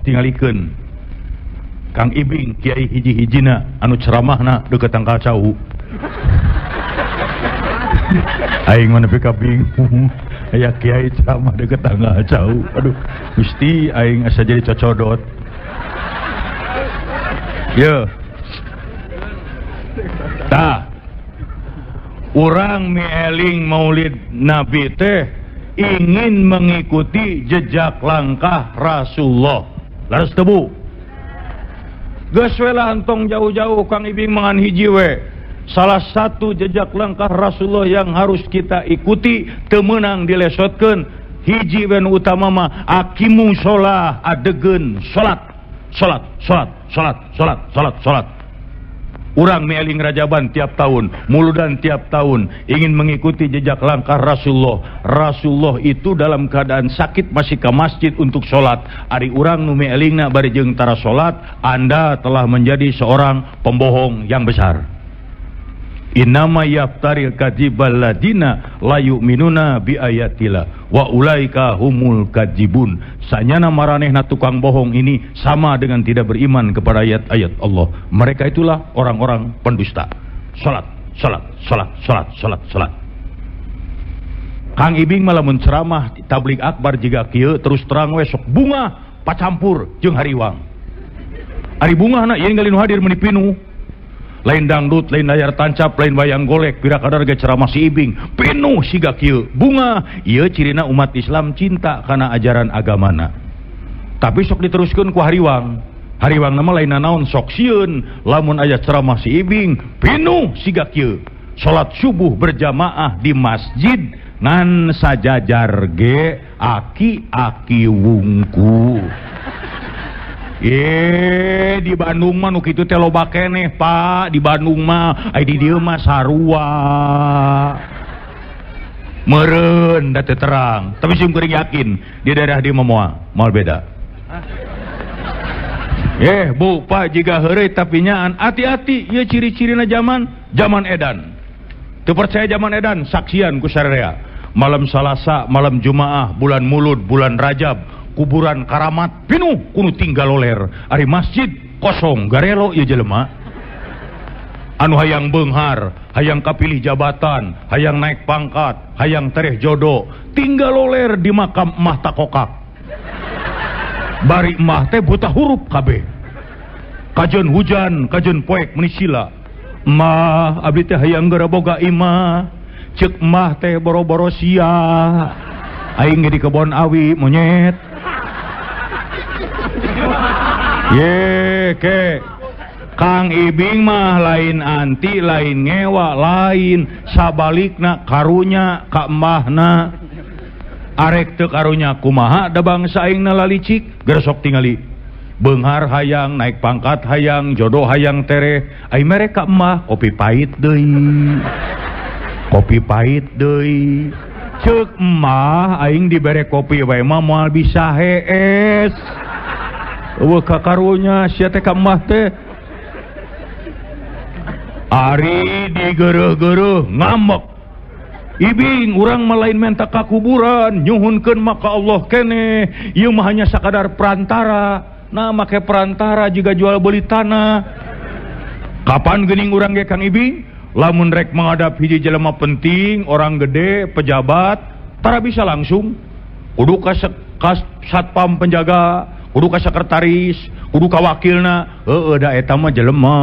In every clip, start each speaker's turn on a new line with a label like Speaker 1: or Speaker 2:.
Speaker 1: Tingalikeun Kang Ibing kiai hiji-hijina anu ceramahna deukeut tangkal cau. Aing mah nepi ka bingung aya kiai ceramah deukeut tangkal cau. Aduh, Gusti aing asa jadi cocodot. Ye. Tah. Urang mieling Maulid Nabi teh ingin mengikuti jejak langkah Rasulullah. Laras teu Bu? Geus we lah entong jauh-jauh Kang Ibing mangan hiji we. Salah satu jejak langkah Rasulullah yang harus kita ikuti teu meunang dilesotkeun. Hiji we nu utama mah aqimu sholah, adegeun salat. Salat, salat, salat, salat, salat, salat. Urang mieling Rajaban tiap tahun, Muludan tiap tahun, ingin mengikuti jejak langkah Rasulullah. Rasulullah itu dalam keadaan sakit masih ke masjid untuk sholat. Ari urang nu mielingna bari jeung tara sholat, Anda telah menjadi seorang pembohong yang besar. Innama yaftaril kadzibal ladina la yu'minuna bi ayatillah wa ulaika humul kadzibun. Sanyana maranehna tukang bohong ini sama dengan tidak beriman kepada ayat-ayat Allah. Mereka itulah orang-orang pendusta. Salat, salat, salat, salat, salat, salat. Kang Ibing malah menceramah tabligh akbar jiga kieu terus terang we sok bunga pacampur jeung hariwang. Ari bungahna ieu ningali nu hadir meuni pinuh. Lain dangdut, lain layar tancap, lain wayang golek, pira kadar ge ceramah si Ibing pinuh siga kieu bunga. Ieu cirina umat Islam cinta kana ajaran agamana. Tapi sok diteruskeun ku hariwang. Hariwang nama lain nanaon sok sieun lamun aya ceramah si Ibing pinuh siga kieu. Salat subuh berjamaah di masjid ngan sajajar ge aki-aki wungku. Di Bandung mah nu kitu teh loba keneh, Pak. Di Bandung mah ai di dieu mah sarua. Meureun da teu terang. Tapi sim kuring yakin di daerah dieu mah moal beda. Bu, Pak jiga heureuy tapi nyaan hati-hati ieu ciri-cirina zaman edan. Teu percaya zaman edan saksian ku sararea. Malam Salasa, malam Jumaah, bulan Mulud, bulan Rajab, kuburan karamat pinuh kuno tinggal loler. Ari masjid kosong garelo ieu jelema. Anu hayang beunghar, hayang kapilih jabatan, hayang naik pangkat, hayang tereh jodoh, tinggal loler di makam emah takokak. Bari emah teh buta huruf kabeh. Kajeun hujan, kajeun poek meuni sila. Emah abdi teh hayang geura boga imah. Ceuk emah teh boro-boro sia. Aing ge di kebon awi monyet. Ye ke Kang Ibing mah lain anti, lain ngewa, lain sabalikna karunya ka emahna. Arek teu karunya kumaha da bangsa aingna lalicik gersok tingali. Beunghar hayang, naik pangkat hayang, jodoh hayang tereh. Ai mere ka emah kopi pahit deui. Kopi pahit deui. Ceuk emah aing dibere kopi wae mah moal bisa hees. Eueuh ka karunya sia teh ka emah teh. Ari digeureuh-geureuh ngambek. Ibing urang mah lain menta ka kuburan, nyuhunkeun mah ka Allah keneh. Ieu mah hanya sakadar perantara. Nah make perantara juga jual beli tanah. Kapan geuning urang ge Kang Ibing? Lamun rek menghadap hiji jelema penting, orang gede, pejabat, tara bisa langsung. Kudu ka satpam penjaga, kudu ka sekretaris, kudu ka wakilna. Heueuh da eta mah jelema.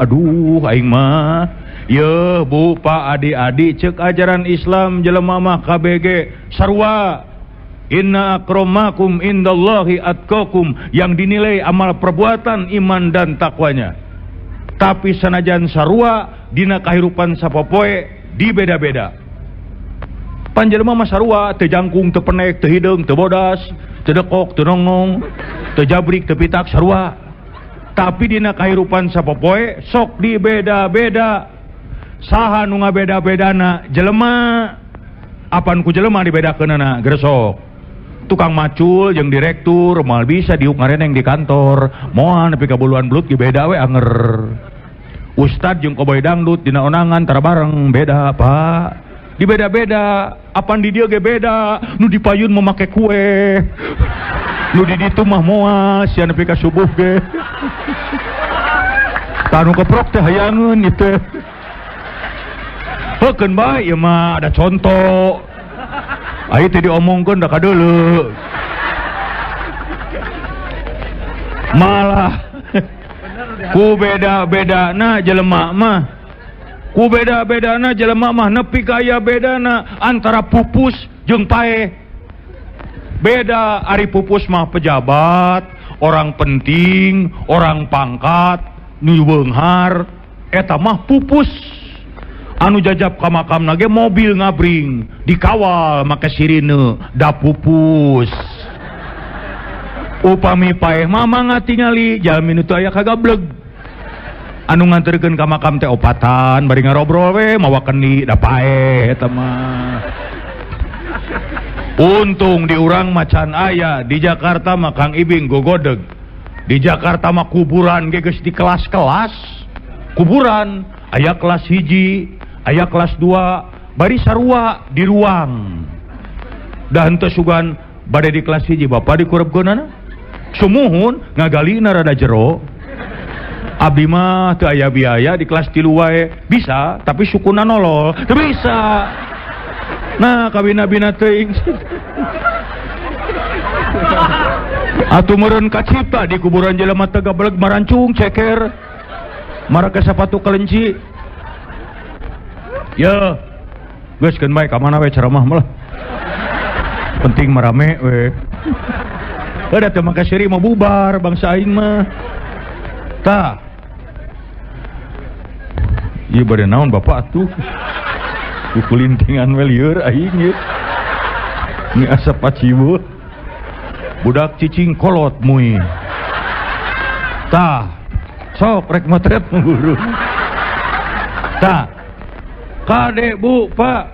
Speaker 1: Aduh aing mah. Yeuh Bu, Pak, adik-adik ceuk ajaran Islam jelema mah KBG sarua. Inna akramakum indallahi atqakum, yang dinilai amal perbuatan, iman dan takwanya. Tapi sanajan sarua dina kahirupan sapopoe dibeda-beda. Panjelema mah sarua teu jangkung, teu penek, teu hideung, teu bodas, teu dekok, teu nongnong, teu jabrik, teu pitak sarua. Tapi dina kahirupan sapopoe sok dibeda-beda. Saha nu ngabeda-bedana? Jelema. Apan ku jelema dibedakeunana? Gresok. Tukang macul jeung direktur moal bisa diuk ngareneng di kantor, moal nepi ka buluan belut ge beda we anger. Ustad jeung koboy dangdut dina onangan tara bareng beda, Pak. Di beda-beda, apan di dieu ge beda, nu di payun mah make kue. Nu di ditu mah moal sia nepi ka subuh ge. Tah nu keprok teh hayangeun ieu teh. Heukeun bae ieu mah ada contoh. Ayo teh diomongkeun da kadeuleu. Malah ku beda-bedana jelema mah. Ku beda-bedana jelema mah nepi ka aya bedana antara pupus jeung paeh. Beda ari pupus mah pejabat, orang penting, orang pangkat, nu beunghar, eta mah pupus. Anu jajab ka makamna ge mobil ngabring, dikawal make sirine, da pupus. Upami paeh mah mangga tingali jalmi nu teu aya kagableg. Anu nganterkeun ka makam teh opatan bari ngarobrol we mawa kendi da paeh eta mah. Untung di urang macan aya, di Jakarta mah Kang Ibing gogodeg. Di Jakarta mah kuburan ge geus di kelas-kelas. Kuburan aya kelas 1, aya kelas 2, bari sarua di ruang. Da henteu sugan bade di kelas 1 bapak dikurebkeunana. Sumuhun ngagalina rada jero. Abdi mah teu aya biaya di kelas 3 wae. Bisa, tapi sukuna nolol. Teu bisa. Nah, kabina-bina teuing. Atuh meureun kacipta di kuburan jelema teh gabeleg marancung ceker. Marake sapatu kelenci. Ya, geus keun bae ka mana we ceramah mah lah. Penting marame we. Udah teu make seuri mah bubar bangsa aing mah. Tah. Ieu bade naon bapak atuh? Kukulintingan we lieur aing ieu. Ini asa paciweuh. Budak cicing kolot mui. Tah. Sok rek motret guru. Tah. Kade bu pak,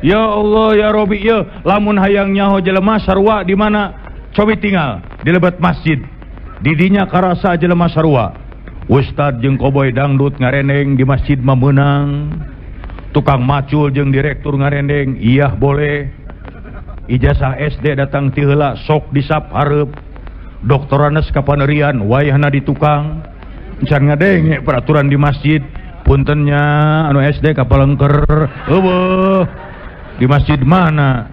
Speaker 1: ya Allah ya Robi ya, lamun hayang nyaho jelema sarua di mana? Cobi tinggal di lebet masjid. Didinya karasa jelema sarua. Ustad jeung koboy dangdut ngarendeng di masjid mah meunang. Tukang macul jeung direktur ngarendeng, iya boleh. Ijazah SD datang ti heula sok disap hareup. Doktoranes kapanerian wayahna di tukang. Can ngadenge peraturan di masjid. Puntennya anu SD kapalengker eueuh di masjid mana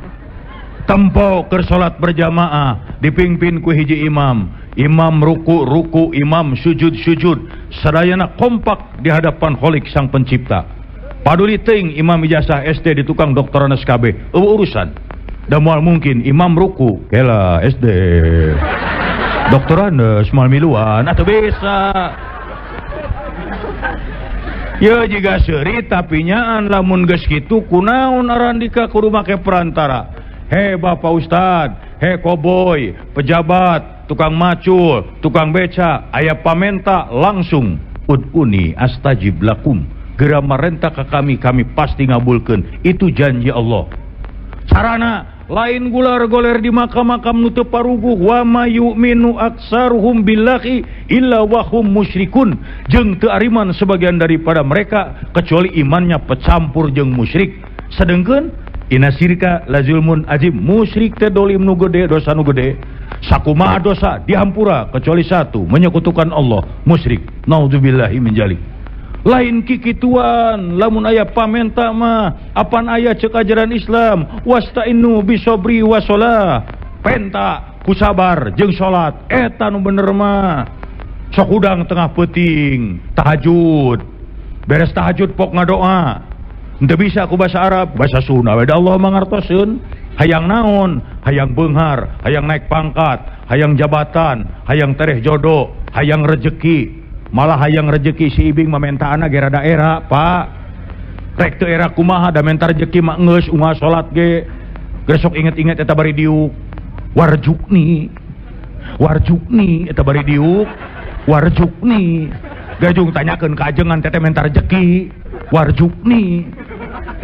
Speaker 1: tempo keur salat berjamaah dipimpin ku hiji imam, imam ruku ruku, imam sujud sujud, sadayana kompak di hadapan Khalik sang pencipta. Paduli teuing imam ijazah SD di tukang doktoranes KB eueuh urusan da moal mungkin imam ruku kela SD doktoranes moal miluan atuh bisa. Ya jika seuri tapi nyaan lamun geus kitu kunaon arandika kudu make perantara. He bapak ustad, he koboy, pejabat, tukang macul, tukang beca, aya pamenta langsung uduni astajib lakum. Geura marenta ka kami, kami pasti ngabulkeun. Itu janji Allah. Carana lain gular goler di makam-makam nu teu paruguh wa may yu'minu aksaruhum billahi illa wa hum musyrikun. Jeung teu ariman sebagian daripada mereka kecuali imannya pecampur jeung musyrik. Sedengkeun inna syirka la zulmun azim, musyrik teh dolim nu gede, dosa nu gede. Sakumaha dosa dihampura kecuali satu, menyekutukan Allah, musyrik. Naudzubillahi min dzalik. Lain kikituan lamun aya pamenta mah apan aya ceuk ajaran Islam wastainu bisobri wasolah, penta ku sabar jeung salat eta nu bener mah. Sok hudang tengah peuting tahajud, beres tahajud pok ngadoa henteu bisa ku bahasa Arab, bahasa Sunda we da Allah mangartoseun. Hayang naon, hayang beunghar, hayang naik pangkat, hayang jabatan, hayang tereh jodoh, hayang rejeki. Malah hayang rejeki si Ibing mamentaana ge rada era, Pak. Rek teu era kumaha da menta rejeki mah geus unggal salat ge. Geus sok inget-inget eta bari diuk. Warjukni. Warjukni eta bari diuk. Warjukni. Gajung tanyakeun ka ajengan teteh menta rejeki. Warjukni.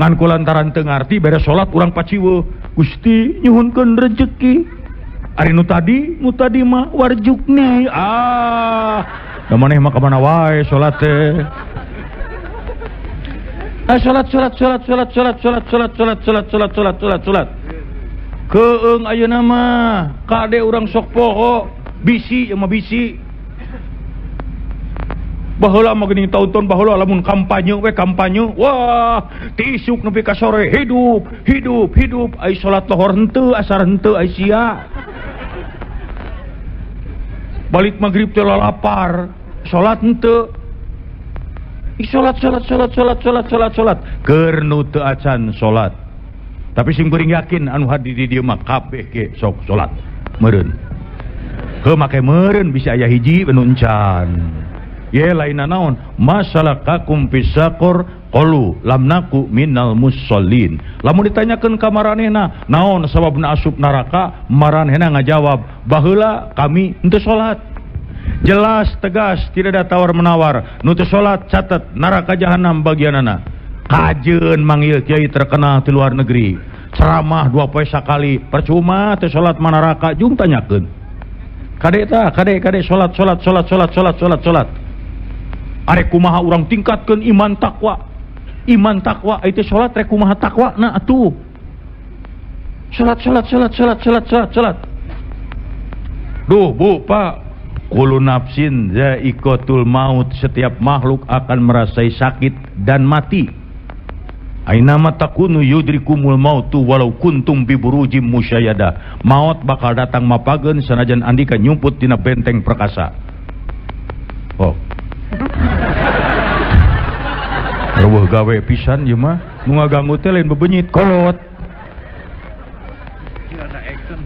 Speaker 1: Ngan ku lantaran teu ngarti beres salat urang paciweuh. Gusti nyuhunkeun rezeki. Ari nu tadi mah warjukni. Ah, da maneh mah ka mana wae salat teh. Ah, salat salat salat salat salat salat salat salat salat salat salat salat salat. Keung ayeuna mah kade urang sok poho, bisi ieu mah bisi. Baheula mah geuning taun-taun baheula lamun kampanye we kampanye, wah ti isuk nepi ka sore hidup hidup hidup, ai salat lohor henteu asar henteu ai sia. Balik magrib teh lapar, salat henteu. Salat salat salat salat salat salat salat keur nu teu acan salat. Tapi sim kuring yakin anu hadir di dieu mah kabeh ge sok salat meureun. Heuh make meureun bisa aya hiji nu encan. Ye lainna naon masalakakum fisaqor qalu lam naku minal musallin. Lamun ditanyakeun ka maranehna naon sababna asup neraka, maranehna ngajawab baheula kami henteu salat. Jelas tegas tidak ada tawar menawar. Nu teu salat catet neraka jahanam bagianana. Kajeun manggil kiai terkenal di luar negeri, ceramah 2 poe sakali, percuma teu salat mah neraka jung tanyakeun. Kade tah, kade kade salat salat salat salat salat salat salat. Arek kumaha urang tingkatkeun iman takwa. Iman takwa itu salat rek kumaha takwa na atuh. Salat salat salat salat salat salat salat. Duh Bu Pak, kullu nafsin za'iqatul maut, setiap makhluk akan merasai sakit dan mati. Ainama takunu yudrikumul mautu walau kuntum bi burujim musyayada. Maut bakal datang mapageun sanajan andika nyumput dina benteng perkasa. Oh. Reueuh gawe pisan ieu mah, nu ngaganggu teh lain bebenyit kolot.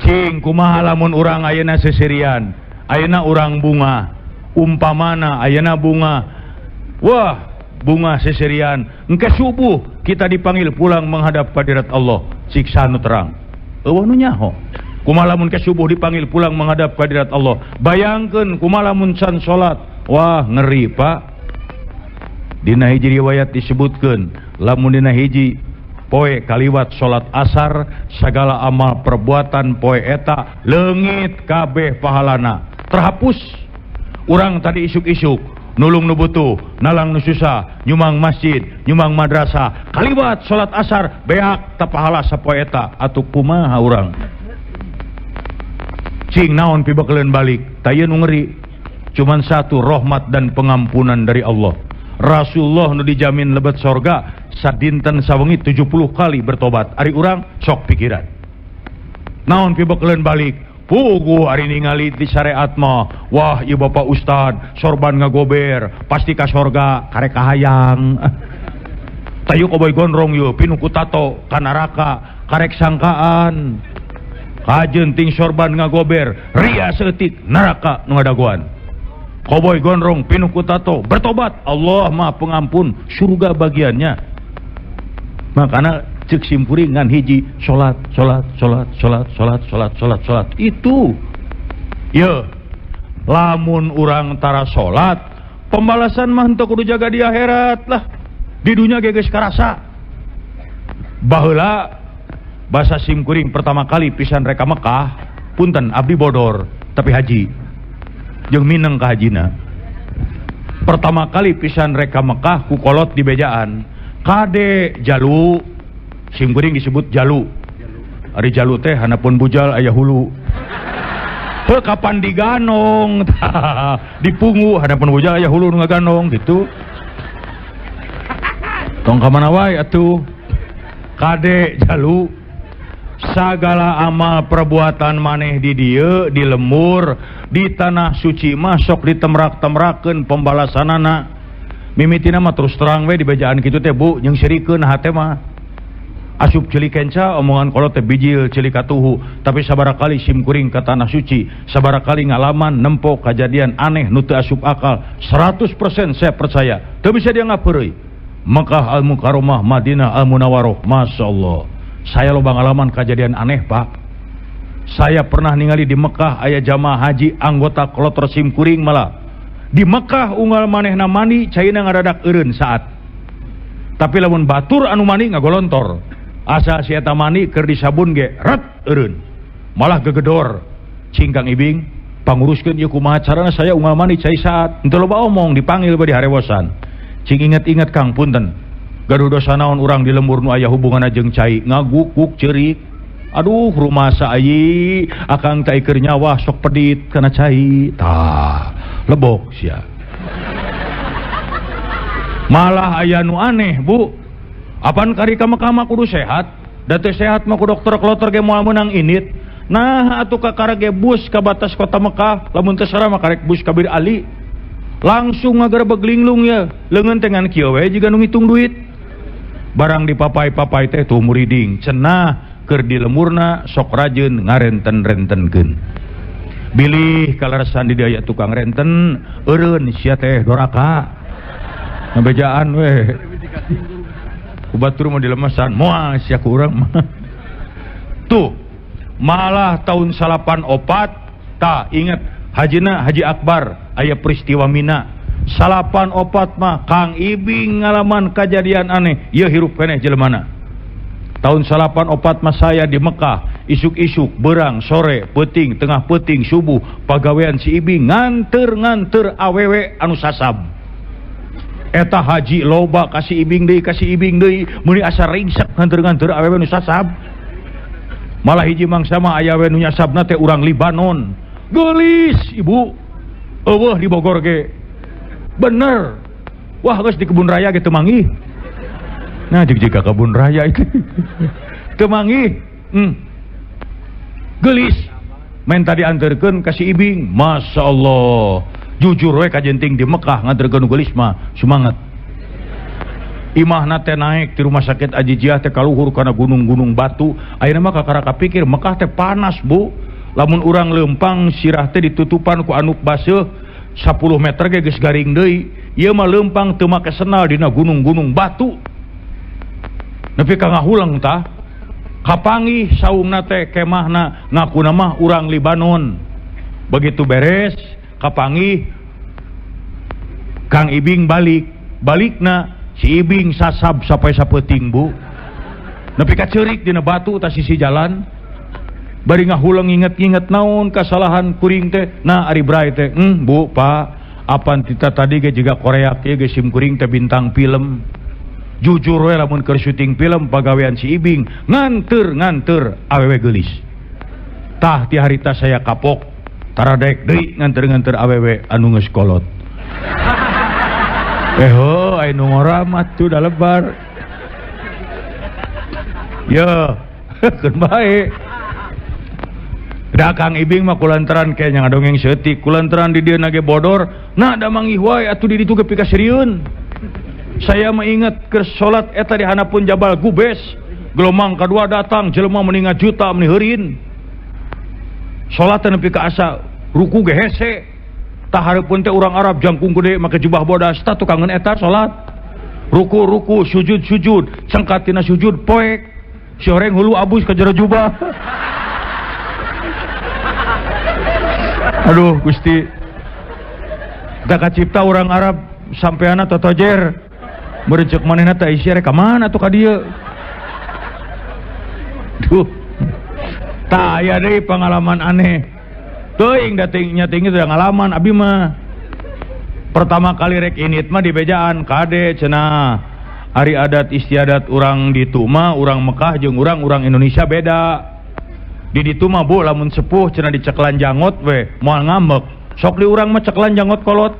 Speaker 1: Cing kumaha lamun urang ayeuna seserian, ayeuna urang bunga, umpamana ayeuna bunga. Wah, bunga seserian, engke subuh kita dipanggil pulang menghadap hadirat Allah, siksa nu terang. Eueuh nu nyaho. Kumaha lamun ke subuh dipanggil pulang menghadap hadirat Allah. Bayangkeun kumaha lamun can salat. Wah, ngeri Pak. Dina hiji riwayat disebutkeun, lamun dina hiji poe kaliwat salat asar, segala amal perbuatan poe eta leungit kabeh pahalana, terhapus. Urang tadi isuk-isuk nulung nu butuh, nalang nu susah, nyumang masjid, nyumang madrasah, kaliwat salat asar beak ta pahala sapoe eta, atuh kumaha urang? Cing naon pibekeleun balik, tah ieu nu ngeri. Cuman satu rahmat dan pengampunan dari Allah. Rasulullah nu dijamin lebet sorga sadinten sawengi 70 kali bertobat. Ari urang sok pikiran. Naon pibekeleun balik? Pugu ari ningali di syariat mah, wah ieu bapak ustad sorban ngagober, pasti ka sorga karek kahayang. Tayu koboy gondrong yeuh pinuh ku tato ka neraka karek sangkaan. Kajeun ting sorban ngagober, ria saeutik neraka nu ngadagoan. Koboy gondrong pinuh ku tato bertobat, Allah Maha Pengampun, surga bagiannya. Makana cek simpuring ngan hiji salat salat salat salat salat salat salat salat itu. Ye, lamun urang tara salat, pembalasan mah henteu kudu jaga di akhirat lah. Di dunia ge geus karasa. Baheula basa simkuring pertama kali pisan reka Mekah, punten abdi bodor tapi haji. Jeung mineng ka hajina. Pertama kali pisan reka Mekah ku kolot di bejaan. Kade jalu, simkuring disebut jalu. Ari jalu teh hanapun bujal aya hulu. Heuh kapan diganong, dipungu hanapun bujal aya hulu nu ngaganong gitu. Tong ka mana wae atuh. Kade jalu, sagala amal perbuatan maneh di dieu di lembur di tanah suci mah sok ditemrak-temrakeun pembalasanana. Mimitina mah terus terang we di bejaan kitu teh Bu, jeung sirikeun hate mah. Asup ceuli kenca omongan kolot teh bijil ceuli katuhu, tapi sabaraha kali simkuring ka tanah suci, sabaraha kali ngalaman nempo kajadian aneh nu teu asup akal, 100% saya percaya, teu bisa dia ngapeureuy. Mekah Al-Mukarramah, Madinah Al-Munawwarah, Masya Allah. Saya loba ngalaman kejadian aneh Pak. Saya pernah ningali di Mekah aya jamaah haji anggota kloter simkuring malah. Di Mekah unggal manehna mandi caina ngadadak eureun saat. Tapi lamun batur anu mandi ngagolontor. Asa si eta mandi keur disabun ge ret eureun. Malah gegedor. Cing Kang Ibing panguruskeun ieu kumaha carana saya unggal mandi cai saat. Henteu loba omong dipanggil bari harewosan. Cing inget-inget Kang punten. Gaduh dosa naon urang di lembur nu aya hubunganna jeung cai ngagukuk ceurik. Aduh rumasa ayi akang teh keur nyawa sok pedit kana cai. Tah lebok sia. Malah aya nu aneh bu. Apan kari ka Mekah mah kudu sehat. Da teu sehat mah ku dokter kloter ge moal meunang init. Nah atuh kakara ge bus ka batas kota Mekah, lamun teu sarah mah karek bus ka Bir Ali. Langsung ngagerebeg linglung ya. Leungeun teh ngan kieu we jiga nu ngitung duit. Barang dipapai-papai teh tuh muriding cenah keur di lemurna sok rajeun ngarenten-rentenkeun. Bilih kaleresan di dieu aya tukang renten, eureun sia teh doraka. Ngabejaan we. Ku batur mah dilemesan, moal sia ku urang mah. Tuh, malah tahun 94 tah inget hajina Haji Akbar aya peristiwa Mina. 94 mah Kang Ibing ngalaman kejadian aneh, ieu hirup keneh jelemana. Tahun 94 mah saya di Mekah, isuk-isuk, berang, sore, peuting, tengah peuting, subuh, pagawean si Ibing nganter-nganter awewe anu sasab. Eta haji loba kasih Ibing deui, meuni asa ringsek nganter-nganter awewe nu sasab. Malah hiji mangsa mah aya we nu nyasabna teh urang Libanon. Geulis ibu, eueuh di Bogor ge. Bener. Wah geus di kebun raya ge teu manggih. Nah jika kebun raya itu teu manggih. Geulis. Main tadi anterkeun ka si Ibing, Masya Allah. Jujur we kajenting di Mekah nganterkeun geulis mah semangat. Imahna teh naik di rumah sakit Ajijiah teh kaluhur kana gunung-gunung batu. Ayeuna mah kakara kapikir Mekah teh panas bu. Lamun urang leumpang sirah teh ditutupan ku anuk baseuh 10 meter ge geus garing deui. Ieu mah leumpang teu make senal dina gunung-gunung batu. Nepi ka ngahuleng tah. Kapanggih saungna teh kemahna ngakuna mah urang Libanon. Begitu beres kapanggih Kang Ibing balik. Balikna si Ibing sasab sampai sapeuting bu. Nepi ka ceurik dina batu tah sisi jalan. Bari ngahuleng inget-inget naon kasalahan kuring teh. Nah ari bray teh, bu pak, apan tita tadi ge jiga Korea ge ge sim kuring teh bintang film. Jujur we lamun keur syuting film pagawean si Ibing nganter-nganter awewe geulis. Tah ti harita saya kapok taradek deui nganter-nganter awewe anu geus kolot. Ho aya nu ngora mah tuh da lebar. Yo, keun bae. Da Kang Ibing mah kulantaran kayaknya ngadongeng seutik, kulantaran di dieu nage bodor, nah da manggih wae atuh di ditu ge pikaserieun. Saya mah inget keur salat eta di hanapun Jabal Gubes, gelombang kadua datang jelema meni ngajuta meni heurin. Salat teh nepi ka asa ruku ge hese. Tah hareupeun teh urang Arab jangkung gede make jubah bodas tah tukangeun eta salat. Ruku-ruku, sujud-sujud, cengkat tina sujud poek. Si horeng hulu abus ka jero jubah. Aduh Gusti. Da kacipta urang Arab sampeana totojer. Meureun manehna teh isi rek ka mana tuh ka dieu. Duh. Tah aya deui pengalaman aneh. Teuing da nya tinggi teh ngalaman abi mah. Pertama kali rek init mah di bejaan kade cenah. Ari adat istiadat urang ditu mah urang Mekah jeung urang Indonesia beda. Di ditu mah bu lamun sepuh cenah diceklan jangot we moal ngambek. Sok di urang mah ceklan jangot kolot.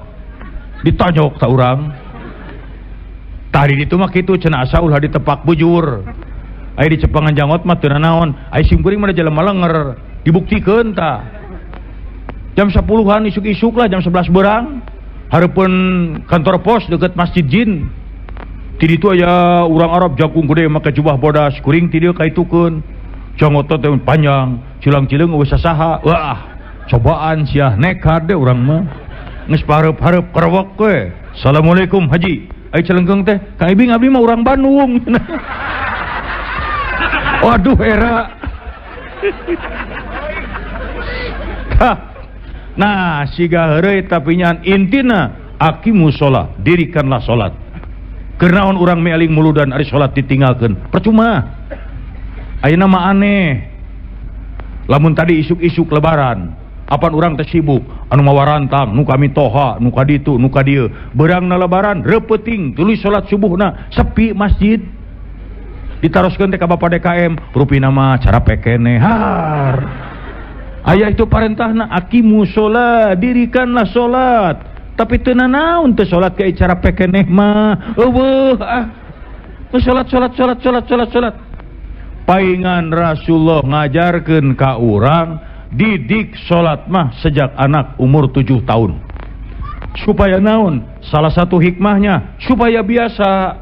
Speaker 1: Ditonjok ta urang. Tah di ditu mah kitu cenah asa ulah ditepak bujur. Aya dicepangan jangot mah teu nanaon. Aya sim kuring mah da jelema lenger. Dibuktikeun tah. Jam 10-an isuk-isuk lah jam 11 berang. Hareupeun kantor pos deket Masjid Jin. Ti ditu aya urang Arab jangkung gede make jubah bodas kuring ti dieu kaitukeun. Jangot teh panjang, cilang-cileung eueuh sasaha. Wah, cobaan sia nekat deh urang mah. Geus pareup-hareup kerewek we. Assalamualaikum Haji. Ai celengkeung teh, Kang Ibing abdi mah urang Bandung. Waduh era. Nah, siga heureuy tapi nyan intina aqimu sholat, dirikanlah sholat. Keur naon urang mealing muludan ari sholat ditinggalkeun, percuma. Ayeuna mah aneh. Lamun tadi isuk-isuk lebaran, apan urang teh sibuk, anu mawa rantang, nu kami toha, nu ka ditu, nu ka dieu. Beurangna lebaran reupeting tuluy salat subuhna, sepi masjid. Ditaroskeun teh ka Bapak DKM, rupina mah cara pekene. Har. Aya itu parentahna aqimu sholat, dirikanlah salat. Tapi teu nanaon teu salat ka cara pekeneh mah. Eueuh ah. Salat salat salat salat salat salat. Paingan Rasulullah ngajarkeun ka urang didik salat mah sejak anak umur 7 tahun. Supaya naon? Salah satu hikmahnya supaya biasa.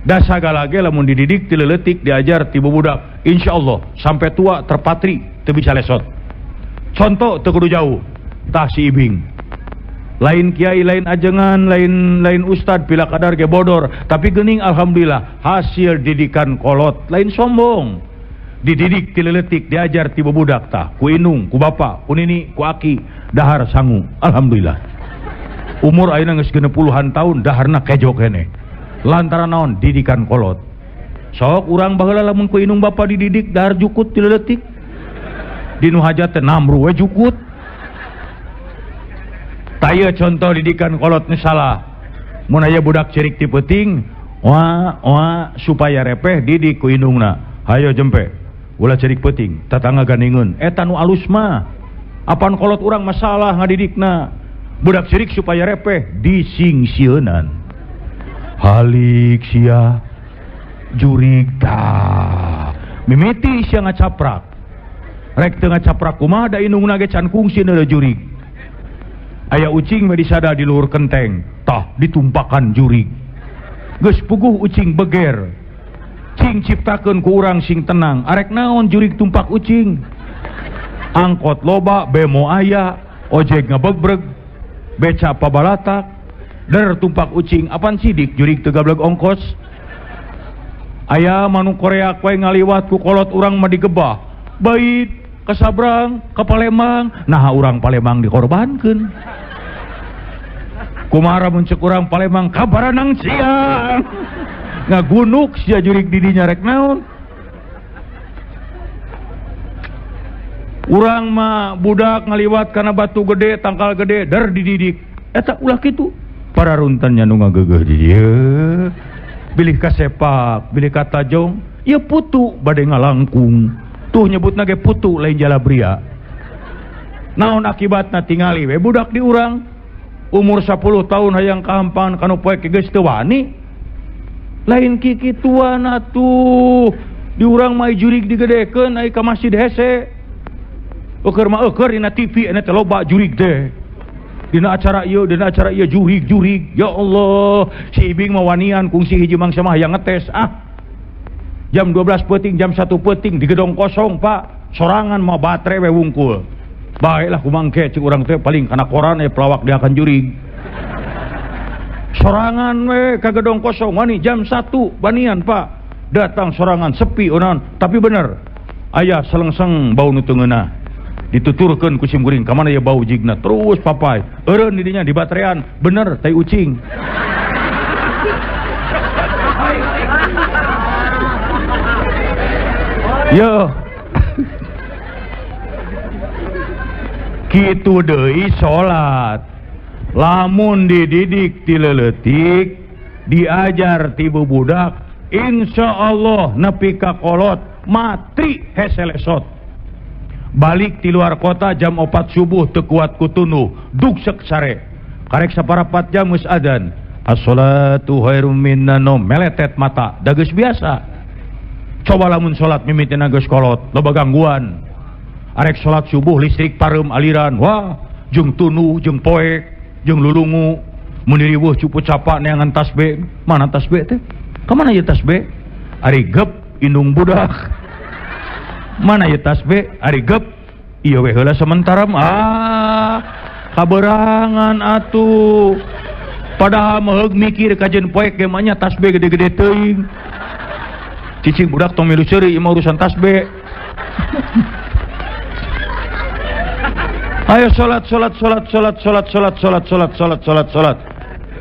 Speaker 1: Da sagala ge lamun dididik ti leutik diajar ti budak, insyaallah sampai tua terpatri teu bisa lesot. Contoh teu kudu jauh, tah si Ibing. Lain kiai, lain ajengan, lain ustad pila kadar ge bodor, tapi geuning alhamdulillah hasil didikan kolot, lain sombong. Dididik ti leutik diajar ti budak tah, ku indung, ku bapa, ku nini, ku aki, dahar sangu, alhamdulillah. Umur ayeuna geus 60-an tahun daharna kejo keneh. Lantaran naon didikan kolot. Sok urang baheula lamun ku indung bapa dididik dahar jukut ti leutik. Dinu hajat teh namru we jukut. Taya contoh didikan kolot nu salah. Mun aya budak cerik ti peuting, wah wah supaya repeh didik ku indungna. Hayo jempe, ulah cerik peuting, tatangga gandingeun. Eta nu alus mah. Apan kolot urang masalah ngadidikna. Budak cerik supaya repeh disingsieunan. Halik sia jurig tah. Mimiti sia ngacaprak. Rek teu ngacaprak kumaha da indungna ge can kungsi neuleuh jurig. Aya ucing mah disada di luhur kenteng, tah ditumpakan jurig. Geus puguh ucing beger. Cing ciptakeun ku urang sing tenang, arek naon jurig tumpak ucing. Angkot loba, bemo aya, ojek ngebegbreg, beca pabalatak, der tumpak ucing, apan sidik jurig teu gableg ongkos. Aya manuk Korea koe ngaliwat ku kolot urang mah digebah. Bait ke Sabrang, ke Palembang, nah urang Palembang dikorbankeun. Kumaha mun ceuk urang Palembang kabaranang siang. Ngagunuk sia jurig di dinya rek naon. Urang mah budak ngaliwat kana batu gede, tangkal gede, der dididik. Eta ulah kitu. Para runtannya nu ngageugeuh di dieu. Bilih kasepak, bilih katajong, ieu putu bade ngalangkung. Tuh nyebutna ge putu lain jalabria. Naon akibatna tingali we budak di urang umur 10 tahun hayang kahampangan kanu poek geus teu wani. Lain kikituan atuh. Di urang mah jurig digedekeun ai ka masjid hese. Eueur mah eueur dina TV eta teh loba jurig teh. Dina acara ieu, dina acara ieu jurig-jurig. Ya Allah, si Ibing mah wanian kungsi hiji mangsa mah hayang ngetes ah. Jam 12 peuting, jam 1 peuting di gedong kosong, Pak. Sorangan mah baterai we wungkul. Baiklah kumangke cik urang teh paling kana koran pelawak dia akan jurig. Sorangan we ka gedong kosong wani jam 1 banian, Pak. Datang sorangan sepi onan, tapi bener. Aya selengseng bau nu teu ngeunah. Dituturkeun ku sim kuring ka mana ya bau jigna terus papai. Eureun di dinya di baterean, bener tai ucing. Yo. Kitu deui salat. Lamun dididik ti leuletik, diajar ti bubudak, insyaallah nepi ka kolot matri hese lesot. Balik ti luar kota jam 4 subuh teu kuat ku tunduh, dugsek sare. Karek saparapat jam geus adzan. As-sholatu khairum minan naum, meletet mata, da geus biasa. Coba lamun salat mimitina geus kolot, loba gangguan. Arek salat subuh listrik pareum aliran, wah, jeung tunduh, jeung poek, jeung lulungu, mun diriweuh cupu capa neangan tasbih. Mana tasbih teh? Ka mana ieu tasbih? Ari gep indung budak. Mana ieu tasbih? Ari gep. Ieu we heula sementara ah, kaberangan atuh. Padahal mah mikir kajeun poek ge mah nya tasbih gede-gede teuing. Cicing budak tong milu seuri ieu mah urusan tasbih. Ayo salat salat salat salat salat salat salat salat salat salat salat.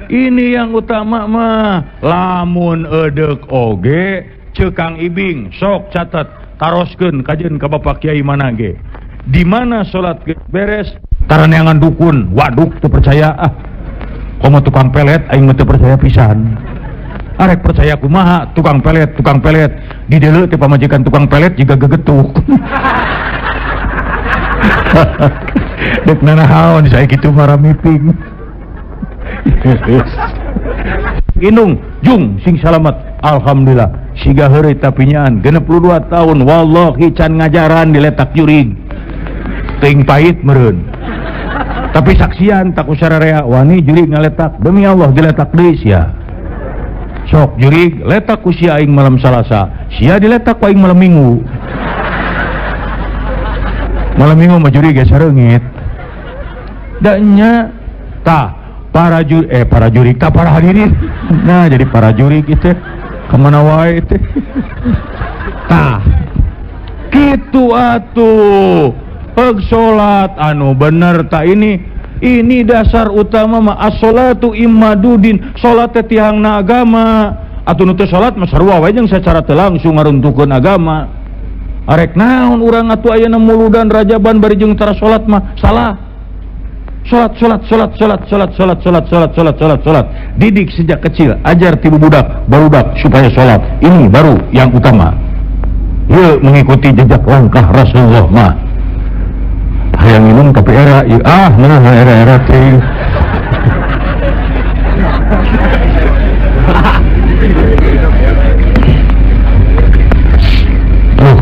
Speaker 1: Ini yang utama mah. Lamun edek oge ceuk Kang Ibing sok catat Taroskeun kajeun ka Bapak Kiai mana ge. Di mana salat beres taraneangan dukun, waduk teu percaya ah. Komo tukang pelet aing mah teu percaya pisan. Arek percaya kumaha tukang pelet di deuleu teh pamajikan tukang pelet jiga gegetuk. Dek nanahaon saya kitu marah miping. Indung jung sing salamet alhamdulillah siga heureuy tapinyaan 62 tahun wallahi can ngajaran diletak jurig teuing pahit meureun tapi saksian tak usararea wani jurig ngaletak demi Allah diletak deui sia sok jurig letak ku sia aing malam Salasa sia diletak ku aing malam Minggu malam Minggu mah jurig geus reungit da nya tah para jurik tak para hadirin nah jadi para jurik itu kemana wae itu tah kitu atuh peg salat anu bener tak ini dasar utama mah as-salatu imadudin salat teh tiangna agama atuh nu teu salat mah sarua wae jeung sacara teu langsung ngaruntuhkeun agama arek naon urang atuh ayeuna muludan rajaban bari jeung tara salat mah salah. Salat, salat, salat, salat, salat, salat, salat, salat, salat, salat, salat. Didik sejak kecil, ajar tibu budak, barudak supaya salat. Ini baru yang utama. Yuk mengikuti jejak langkah Rasulullah mah. Hayang minum tapi era, yuk, ah, mana era-era teh. Tuh,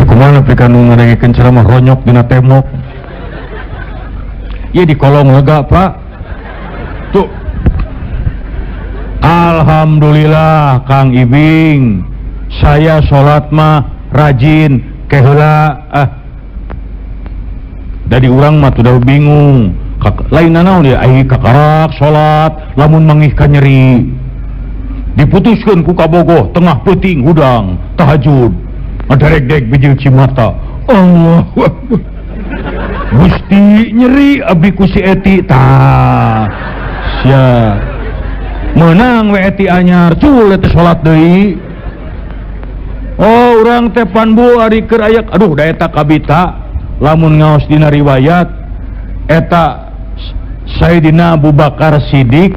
Speaker 1: kumaha nepi ka nu ngadengikeun ceramah ronyok dina tembok. Ya di kolong lega pak tuh. Alhamdulillah Kang Ibing, saya sholat mah rajin keheula ah. Dari urang mah tuh bingung lain naon ya ai kakarak sholat lamun mangih ka nyeri diputuskeun ku kabogoh tengah peuting hudang tahajud adarek-dek bijil cimata Allahu Akbar Gusti nyeri abdi ku si Eti tah sia meunang we Eti anyar cul teh salat deui oh urang teh panbu ari keur aya aduh da eta kabita lamun ngaos dina riwayat eta Sayyidina Abu Bakar Siddiq